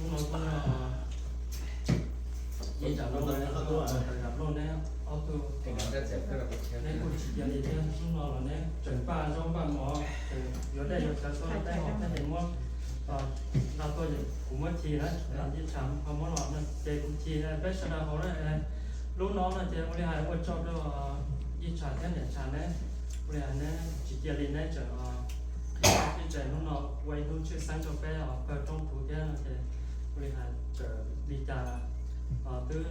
Hnub no kuj yog ib tsam no, Zam Nplooj neb ob tug, neb kuj tsis cia li thiab, hnub no los neb tseem npaj zaub npaj mov, tseem yuav dej yuav cawv tuaj rau peb haus thiab ces muab nqa tuaj, kuv muab ci na, ib tsam ho muab los no ces kuv ci peb sawv daws haus na. Lub no no ces ua li hais ua tsaug rau ib tsam thiab niam tsam neb, ua li hais neb tsis cia li neb tseem ib tsev hnub no ua ib hnub tshwj xeeb rau peb pawg roob puv thiab no ces ua li hais txawm li cas twb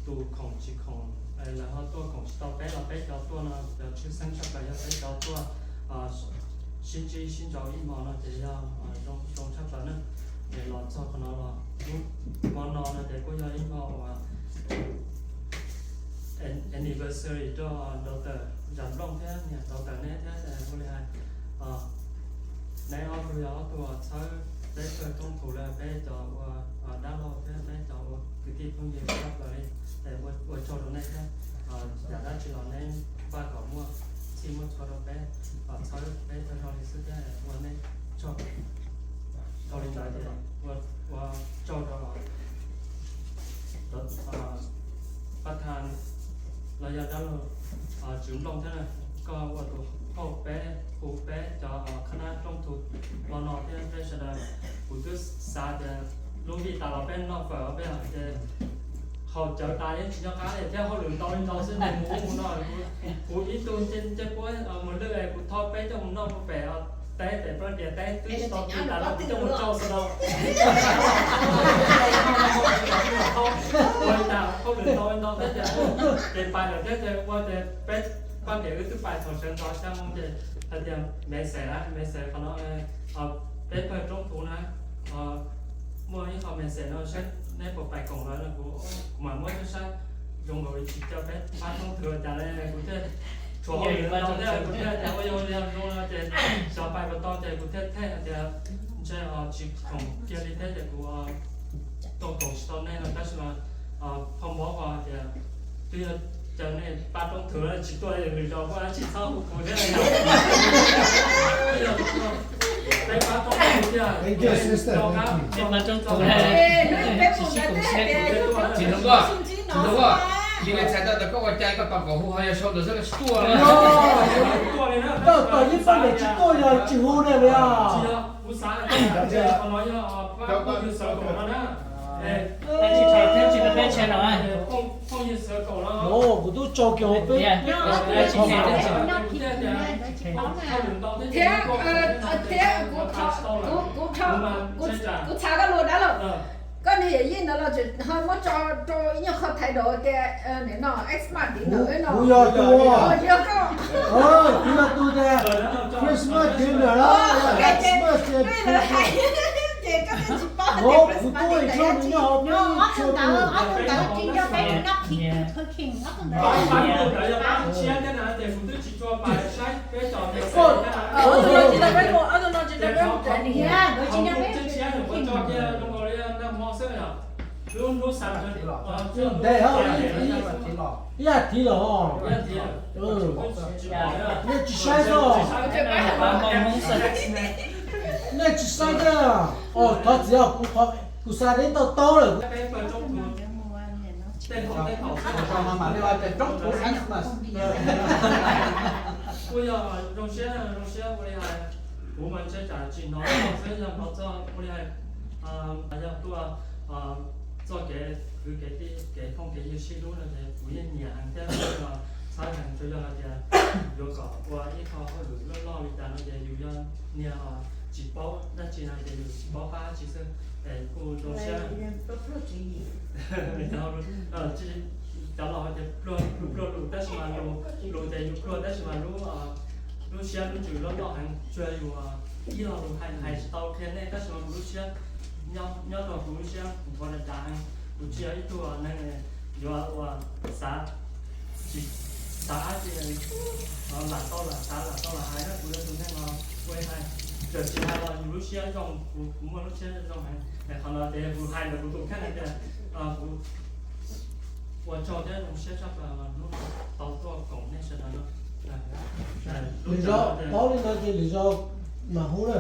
tus khoom tsis khoom, lawv ho tuaj khoom tsis tau peb los peb cov tuaj no cov tshwj xeeb tshaj plaws yog peb cov tuaj sib ntsib sib ntsib ib hmo no ces yog zoo tshaj plaws na. Ces los txog qhov no los hnub hmo no no ces kuj yog ib hmo uas anniversary rau daughter Zam Nplooj thiab niam daughter neb thiab ua li hais neb ob tug yog ob tug txhawb peb pawg roob puv los peb cov ua dab laug thiab peb cov ua kwv tij phooj ywg tshaj plaws li. Ua tsaug rau neb thiab, yam dab tsi los neb npaj kom muaj txhij muaj txhua rau peb, txhawb peb tag zog li xwb thiab ua neb tsaug. Dhau li ntawd ces ua tsaug rau pab thaj los yog dab laug Tswv Nplooj thiab, koj ua tus qauj peb hu peb cov qhab nab roob tug los no thiab peb sawv daws. Kuv twb xav tias lub vij tas los peb noj fawm peb ces haus cawv tas yeej tsis nco qab li thiab hauj lwm ntau li ntau xwb ces mus ub mus no. Kuv ib tug ncej puab mus lwj es kuv thauj peb coj mus noj puag pem teb pem Plas Dias teb twb tsis tau kis tas los kuv coj mus tsau xwb no. Ua li cas hauj lwm ntau li ntau thiab ces ces pais lawm thiab ces ua ces peb paj tiam wb twb pais thaum sawv ntxov xya moo ces hais tias me xes na me xes qhov no peb pawg roob puv na muaj ib qho me xes no saib neb puas pais koom lawm no kuv, kuv mam muab saib zoo nkaus li tsis coj peb pab roob puv cas li kuv thiaj tshuav hauj lwm ntau thiab kuv thiaj tias ua yog li zoo no ces xyov pais puas tau ces kuv thiaj them hais tias ntshe tsis koom kiag li thiab ces kuv tau koom tsis tau nej no tab sis mas phauj Mob hais tias twb yog caw nej pab roob puv tsis tuaj lwm zaus kuj tsis txhob hu kuv thiab. Peb pab roob puv thiab, peb pab roob puv. Tsis tuaj, tsis tuaj, tsis tuaj. Yus li txhais tau tias koj ua cai koj tau kom hu ho yog sau ntawd xwb koj tsis tuaj. Koj tau ib pab niam tsis tuaj yog tsis hu ne li. Kuv tub tso kiag hauv peb. Thiab, thiab kuv, kuv txhav koj lus dab laug. Koj niag yawm yij ntawd los tseem ho muab tso rau ib nyuag qho thaiv daus tias nim no Xmas tiv ntawd no. Kuv yog tus, kuv yog tus tias Christmas dinner, Xmas ces kuv tuaj ib tsob nws nyob hauv peb txhua tus. Ib yam thiv los, nej tsis saib xwb. Nej tsis saib thiab. Thov txim, kuv xav li tau tau lawm. Kuj yog zoo siab, zoo siab ua li hais, kuv mas ntshe tsam tsis hnov xwb, yog hnov txog ua li hais, yog tuaj txoj kev kwv kev tij kev phooj kev ywg sib hlub no ces kuv yeej nyiam heev thiab txhawb heev, tsuas yog hais tias yuav kom ua ib qho hauj lwm loj loj li cas no ces yus yog niag tsis paub dab tsi no ces yus tsis paub qab tsi xwb. Es kuj zoo siab. Cov laus hais tias pluag pluag lus tab sis mas lus, lus ces yus pluag tab sis mas lub, lub siab lub ntsws loj loj heev, tsuas yus ib lo lus hais hais tsis tau qhia nej tab sis mas kuv lub siab, nyob rau kuv lub siab kuv nthuav dav dav heev, kuv tsis yog ib tug neeg yuav ua xav tsis xav dab tsi, lam tau lam xav lam tau lam hais na, kuv yog tus neeg no ua hais, txawm tsis hais los yus lub siab zoo, kuv muaj lub siab zoo heev. Qhov no ces kuv hais ntawm kuv tus kheej hais tias kuv ua tsaug thiab zoo siab tshaj plaws hnub no tau tuaj koom nej sawv daws no. Lwm zaus paub li no ces lwm zaus mam hu na.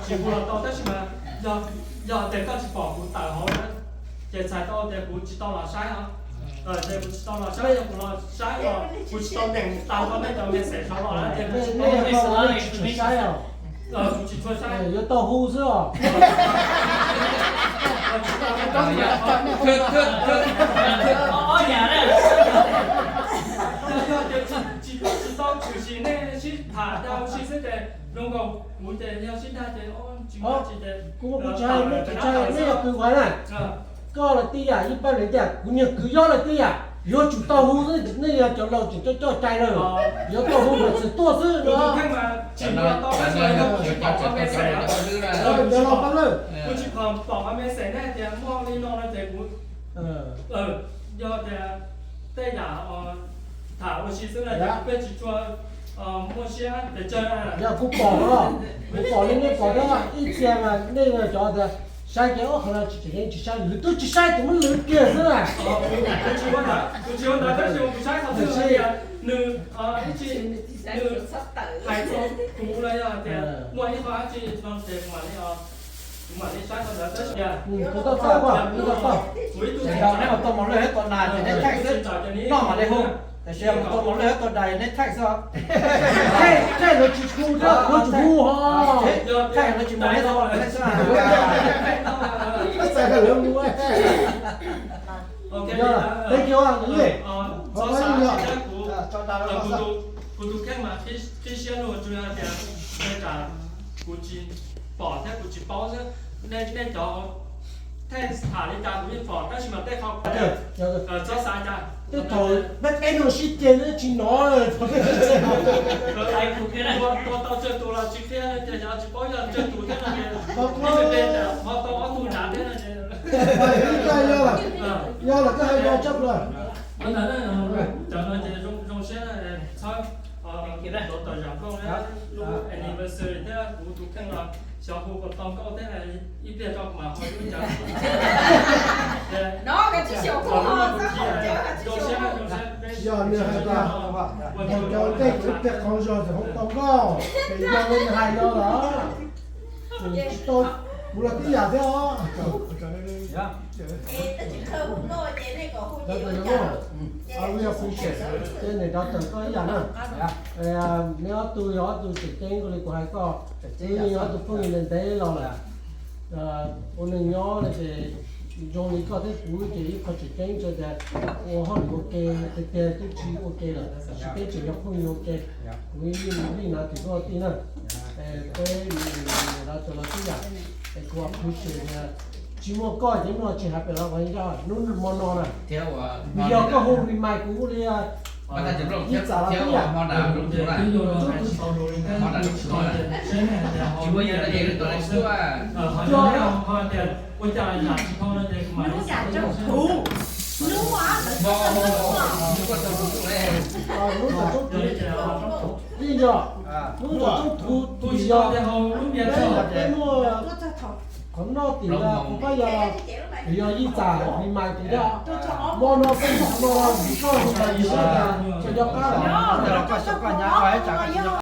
Tsis hu los tau tab sis mas Yog, yog tias koj tsis pom kuv tawm hauv na, ces txhais tau tias kuv tsis tau los saib os. Ces kuv tsis tau los saib, yog kuv los saib los kuv tsis tau teem tau koj nej cov me xeem sawv los na, ces kuv tsis tau, kuv tsis tshua saib. Yuav tau hu xwb os. Tsis tau tshwm sim, nej sib tham ua si xwb ces zoo nkaus kuv ces yog sib dag ces tsis muaj tsis ces kuv tsis hais, nej tsis hais, nej yog kwv Huav na. Koj lawv tib yam, ib pab lawv tias kuv niag kwv Yob lawv tib yam, yuav tsum tau hu xwb, nej yog cov laus tseem coj coj cai lawm, yuav tau hu kom txwm tuaj xwb no. Cov laus pab lawm. Kuv tsis pom qhov me xeem nej tias muaj li no no ces kuv, yog tias tej yam tham ua si xwb na, peb tsis tshua muaj siab pes tsawg na. Yog kuv pom no, kuv pom li nej pom thiab ib txhia mas nej cov tias saib kiag ub qhov no tsis tseem ceeb tsis saib, lwm tus tsis saib ces muab lwm kiag xwb na. Kuv tsis ua ntawd, kuv tsis ua ntawd tab sis kuv saib qhov twg tias nws ib txhia nws hais txog kuv los yog tias muaj ib qho dab tsi no ces kuv mam li, kuv mam li saib qhov ntawd tab sis kuv tau txawj, kuv tau txawj. Ces neb mas tau mos lwj thiab tau nas ces neb thaij xwb, noj mam li hu. Tiam sis yog tau mos lwj thiab tau nas neb thaij xwb. Thaij lawv tsis hu, lawv tsis hu ho. Thaij lawv tsis mos lwj tau mos lwj xwb. Thank you, kuv tus kheej mas qhib siab luag tsuas yog tias kuv tsis pom thiab kuv tsis paub xwb. Nej cov thaij tham li cas kuv yeej pom tab sis mas tej qho txhob xav cas. Tej thaum peb peb no sib ceg tsis hnov. Ua tau tsawg tus los tsis qhia ces yog tsis paub yog tsawg tus thiab no ces ho tau ob tug nrad thiab no ces. Yog los koj hais yog tshaj plaws. Cov no ces zoo siab txhob tuav tom zam nplooj lub anniversary thiab kuv tus kheej los xyov hu puas tau nkauj thiab ib pliag tso kuv mam ho lub cas. Zoo siab, zoo siab. Yog nws hais tias cov tej tej qhov zog txawm hu tau nkauj ces yog li nws hais no los tsis tau, kuv los tib yam thiab os. Tab sis nws rov tawm koj ib yam na. Neb ob tug yog ob tug tseem ceeb li kuv hais koj, wb yog ob tug phooj ywg ntev los lawm. Ua neej nyob no ces zoo li koj thiab kuv ces ib qho tseem ceeb tsuas tias ua hauj lwm ua ke tiag tiag twb tsis ua ke lawm, tab sis peb tseem yog phooj ywg ua ke. Kuv yeej li na tsis koj tij na. Peb rov tawm los tib yam, es kuv appreciate tias tsis muaj koj ces hnub no tsis hais pem los ua ib zaj hnub hmo no na. Vim yog koj hu remind kuv li ib txam los tib yam. Hnub txawm txoob thuv, li yog hnub txawm txoob thuv vim yog peb muaj qhov noj tim kuv pab yog, vim yog ib txam remind kuv thiab. Hmo no peb muaj qhov no vim koj remind kuv thiab, txawm nco qab lawm.